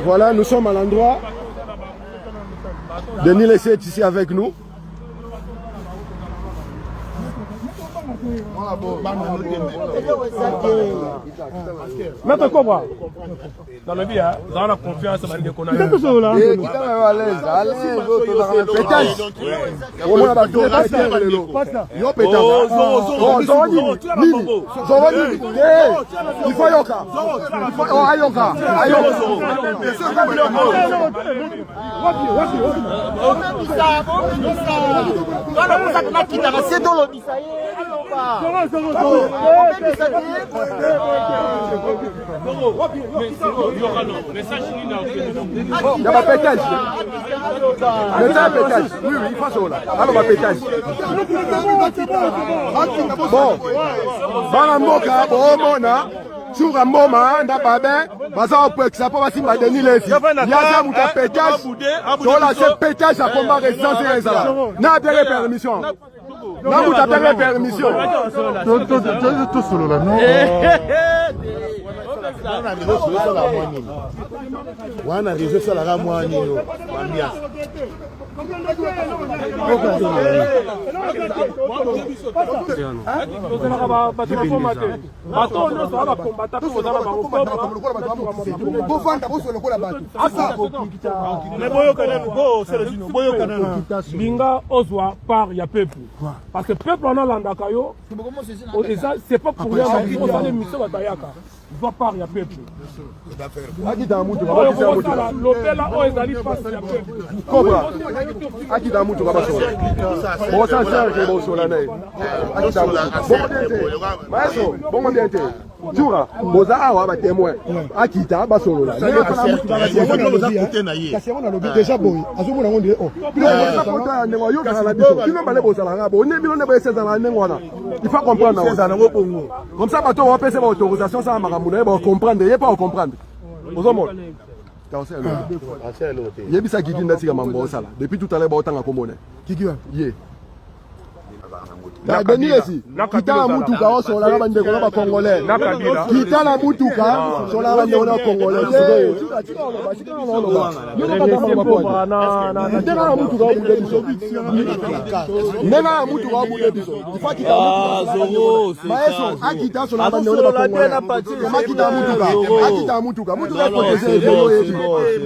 Voilà, nous sommes à l'endroit. Denis Lessie est ici avec nous. Maître Cobra, nalobi ya zala na confiance bandeko na yo. Omona bato lelo yo petazoro nini zoro nini te il faut yoka ayoka ayoka. Nakitaka se tolobisa ye aloba. Ya ba pétage. Mais ça pétage. Oui oui, il faut ça là. Alors ba pétage. Bon. Bana mboka bomona Tshoura Mboma na Babin baza kopekisa mpo basimba Denis Lessie. Yaza moto ya pétage. Tola se pétage ya combat résistance ezala. Na apeke permission. Na moto apeke permission. Tosolola no. Wana réseau esalaka mwa nini ambiance. Bato oyo nyonso ba combattant mpe boza na bango. Bofanda boso lokola bato. Mais boyoka nanu, bo Celezino, boyoka nanu. Linga ozwa part ya peuple parce que peuple wana alandaka yo, eza c'est pas pour rien osala émission, bato bayaka. Zwa part ya peuple. Akita mutuka, bakisa mutuka. Lobela oyo ezali pasi ya peuple. Cobra akita mutuka, basola bosa Serge, bosola na ye. Akita mutuka, bongo bien te maestro, bongo bien te Jura, boza awa batémoin. Akita, basolola. Kasi yango nalobi déjà boye, azomona yango nde o poto ya ndenge oyokaka na biso. Bino bale bozalaka bo nde bino nde boyesi ezalaka ndenge wana. Il faut comprendre yango bongo. Comme ça bato bapesa ba autorisation sala makambo na ye, bacomprendre ye mpo acomprendre. Ozomona, yebisa Kiki ndatika mambo osala depuis tout à l'heure, baotanga kombo na ye. Denis Lessie, kita na mutuka, osola na bandeko na bacongolais. Kita na mutuka, sola na bandeko na bacongolais. Ndenge na mutuka obude biso, ndenge na mutuka obude biso, ifa kita maestro akita, sola na bandeko na bacongolais. Akita mutuka, akita mutuka, mutuka eprotege ebelo oyebi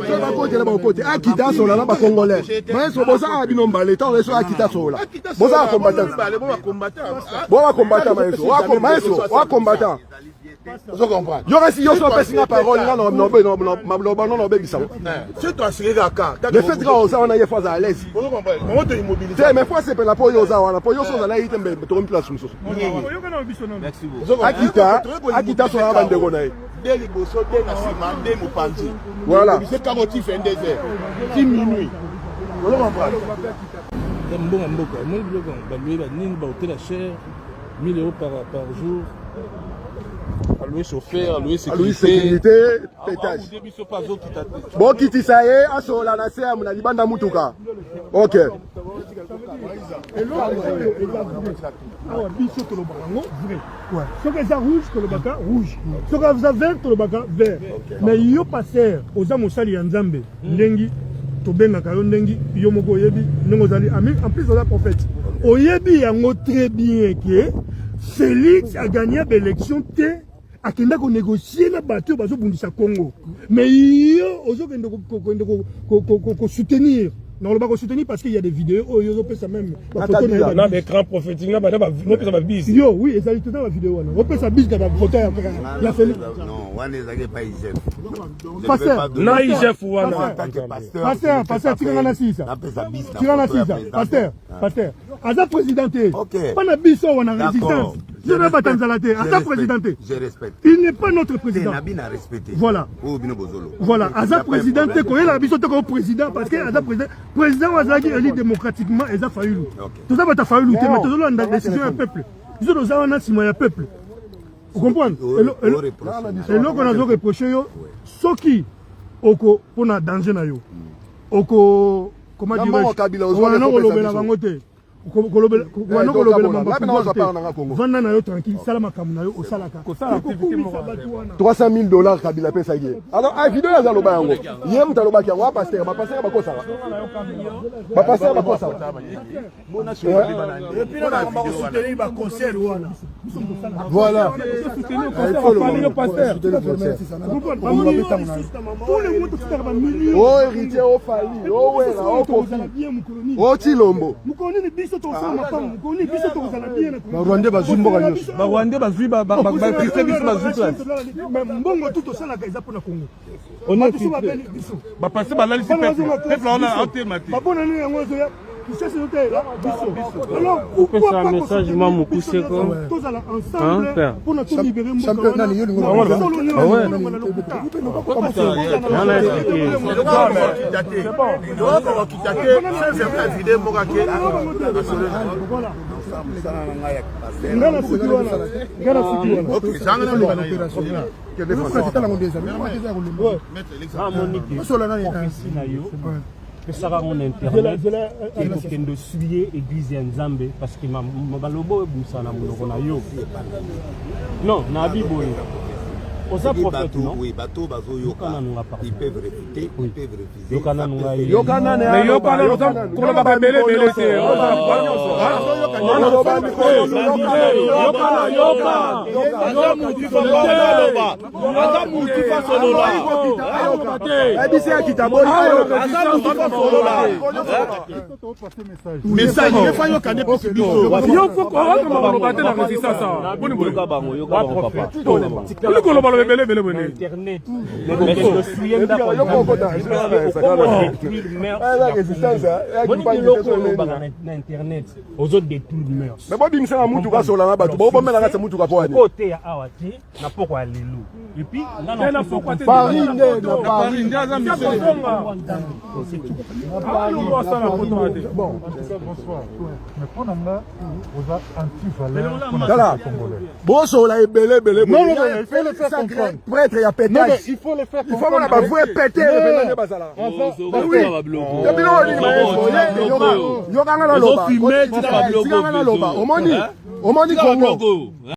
so bakotela bakote. Akita, sola na bacongolais. Maestro, boza awa bino mbale ntango eso. Akita, sola. Boza bacombattant, bo bacombattant. Maestro, maestro wa combattant, yo kasi yo so opesi nga parole, nga maloba nono obebisa. Le fait kaka oza wana, ye faut aza à l'aise te, mais faut asepela mpo yo oza wana, mpo yo so ozala ye te, mbe tokomi place mosusu. Akita, akita, sola na bandeko na ye. Nde liboso, nde na nsima, nde mopanzi. Voilà. Kaka ti 22 heures ti minuit, ozo comprendre. Mbongo mboka omoni biloko balouer banini, bahôtel ya cher, 1000 euros par jour, alouer chauffeur, alouer sécurité, sécurité, pétage. Biso mpe azokita te. Bokitisa ye, asola na se na libanda mutuka. Ok. Awa biso tolobaka yango vrai. Soki eza rouge, tolobaka rouge. Soki eza vert, tolobaka vert. Mais yo pasteur, oza mosali ya Nzambe, ndenge tobengaka yo, ndenge yo moko oyebi ndenge ozali ami, en plus oza prophète, oyebi yango très bien ke Félix agagné baélection te, akenda konégocier na bato oyo bazobundisa Congo. Mais yo ozokende kosoutenir, nakoloba kosoutenir parce qu'il y a des vidéos oyo ozopesa même bafoto na ye. Na baécran prophétique na bapesa babise. Yo, oui, ezali toza bavideo wana, opesa bise na bafoto ya Félix. Non, wana ezalaki epai IGF. Pasteur. Na IGF wana. Pasteur, pasteur, tikanga na sisa, tikanga na sisa. Pasteur, pasteur aza président te mpo na biso wana résistance. Biso na bata nzala te, aza président te, il n'est pas notre président. Voilà, voilà, aza président te. Koyelaka biso te ko président, parce que aza président, président oyo azalaki élu démocratiquement eza Fayulu. Toza bata Fayulu te, mais tozolanda décision ya peuple. Biso toza wana nsima ya peuple, ocomprendre? Eloko nazo reproche yo, soki oko mpona danger na yo, oko comment dirais-je, kolobela bango te. Kolobela kolobela vanda na yo tranquille, sala makambo na yo osalaka. Kokumisa bato wana. 300 000 $ Kabila apesaki ye. Alors, a video aza aloba yango, ye moto alobaki yango. Apaster, bapaster bakosaka, bapaster bakosaka. Et puis na bakosoutenir baconcert wana. Voilà. Pasteur. Tous les mois tofutaka bamillion. O Héritier, o Fally, o Wera, o Kofi, o Tilombo. Mokolo nini biso tokosala mapango? Mokolo nini biso tokozala bien? Barwandais bazwi mboka nyonso. Barwandais bazwi, bakriste biso bazwi place. Mbongo tu tosalaka eza mpona Congo. On so babeli biso. Bapase balalisi peuple, peuple wana aotema te. Babona nini yango ezoya, richesse ezoteyela biso. Alors pourquoi pas message mwa mokuse ko? Tozala ensemble mpona tolibere mboka wana. Solo na lokuta. Wana expliqué. Bakita te, vidéo moko ake. Nga na suki wana, nga na suki wana. Ok, zanga na loba na ye. Amoniki prophétie na yo pesaka yango na internet, ekokende osuye église ya Nzambe, parce que baloba oyo ebimisa na monoko na yo. Non, nabi boye, oza prophète, non? Oui, bato bazoyoka, ils peuvent réfuter, ils peuvent refuser. Yoka nanu ngai. Yoka nani? Mais yoka nanu, oza kolobaka ebele ebele te. Yoka, yoka. Aza mutu aloba, aza mutu fasolola. Ebisi akita boli. Aza mutu fasolola message efa yoka nde pesi biso. Yo fo okama koloba te na résistance awa. Boni boye? Yoka bango, yoka bango, papa. Oli koloba loba ebele ebele boye nini? Internet ekokende osuye ndako ya Nzambe, détruire mœurs. Boni biloko olobaka na internet, ozodétruire mœurs. Me bobimisaka mutuka, asolanga bato bobomelaka se mutuka po wani. Oteya awa te na poko ya lelo, et puis nga Te na pokwa te. Paris nde na Paris. Nde aza misele. Awa asala poto te. Bon. Bonsoir. Mais mpo na nga, oza anti-valeur mpona Tala. peuple congolais. Bosola ebele ebele. Non, non, non, il faut le faire comprendre. Prêtre ya Non, mais pétage. il faut le faire Il faut mona comprendre. bavrai pété epena nde bazalaka. Yokanga naloba, tikanga naloba. Omoni, omoni Congo.